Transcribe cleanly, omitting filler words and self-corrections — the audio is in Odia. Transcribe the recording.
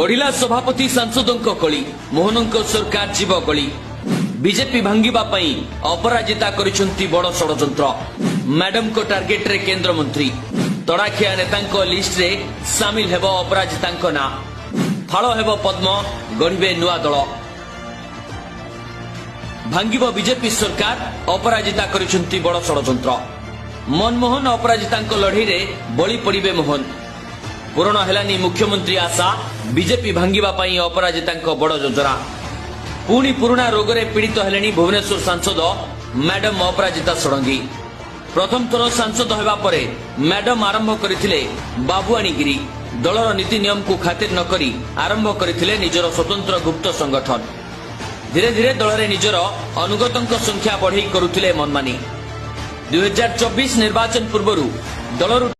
ବଢିଲା ସଭାପତି ସାଂସଦଙ୍କ କଳି। ମୋହନଙ୍କ ସରକାର ଯିବ ଗଳି। ବିଜେପି ଭାଙ୍ଗିବା ପାଇଁ ଅପରାଜିତା କରିଛନ୍ତି ବଡ ଷଡଯନ୍ତ୍ର। ମ୍ୟାଡମଙ୍କ ଟାର୍ଗେଟରେ କେନ୍ଦ୍ରମନ୍ତ୍ରୀ। ତଡ଼ାଖିଆ ନେତାଙ୍କ ଲିଷ୍ଟରେ ସାମିଲ ହେବ ଅପରାଜିତାଙ୍କ ନାଁ। ଫାଳ ହେବ ପଦ୍ମ, ଗଢ଼ିବେ ନୂଆ ଦଳ। ଭାଙ୍ଗିବ ବିଜେପି ସରକାର, ଅପରାଜିତା କରିଛନ୍ତି ବଡ ଷଡଯନ୍ତ୍ର। ମନମୋହନ ଅପରାଜିତାଙ୍କ ଲଢେଇରେ ବଳି ପଡ଼ିବେ ମୋହନ। ପୂରଣ ହେଲାନି ମୁଖ୍ୟମନ୍ତ୍ରୀ ଆଶା। ବିଜେପି ଭାଙ୍ଗିବା ପାଇଁ ଅପରାଜିତାଙ୍କ ବଡ ଯୋଜନା। ପୁଣି ପୁରୁଣା ରୋଗରେ ପୀଡ଼ିତ ହେଲେଣି ଭୁବନେଶ୍ୱର ସାଂସଦ ମ୍ୟାଡମ ଅପରାଜିତା ଷଡ଼ଙ୍ଗୀ। ପ୍ରଥମ ଥର ସାଂସଦ ହେବା ପରେ ମ୍ୟାଡମ ଆରମ୍ଭ କରିଥିଲେ ବାବୁଆଣୀଗିରି। ଦଳର ନୀତି ନିୟମକୁ ଖାତିର ନ କରି ଆରମ୍ଭ କରିଥିଲେ ନିଜର ସ୍ୱତନ୍ତ୍ର ଗୁପ୍ତ ସଂଗଠନ। ଧୀରେ ଧୀରେ ଦଳରେ ନିଜର ଅନୁଗତଙ୍କ ସଂଖ୍ୟା ବଢ଼େଇ କରୁଥିଲେ ମନମାନି। 2024 ନିର୍ବାଚନ ପୂର୍ବରୁ ଦଳରୁ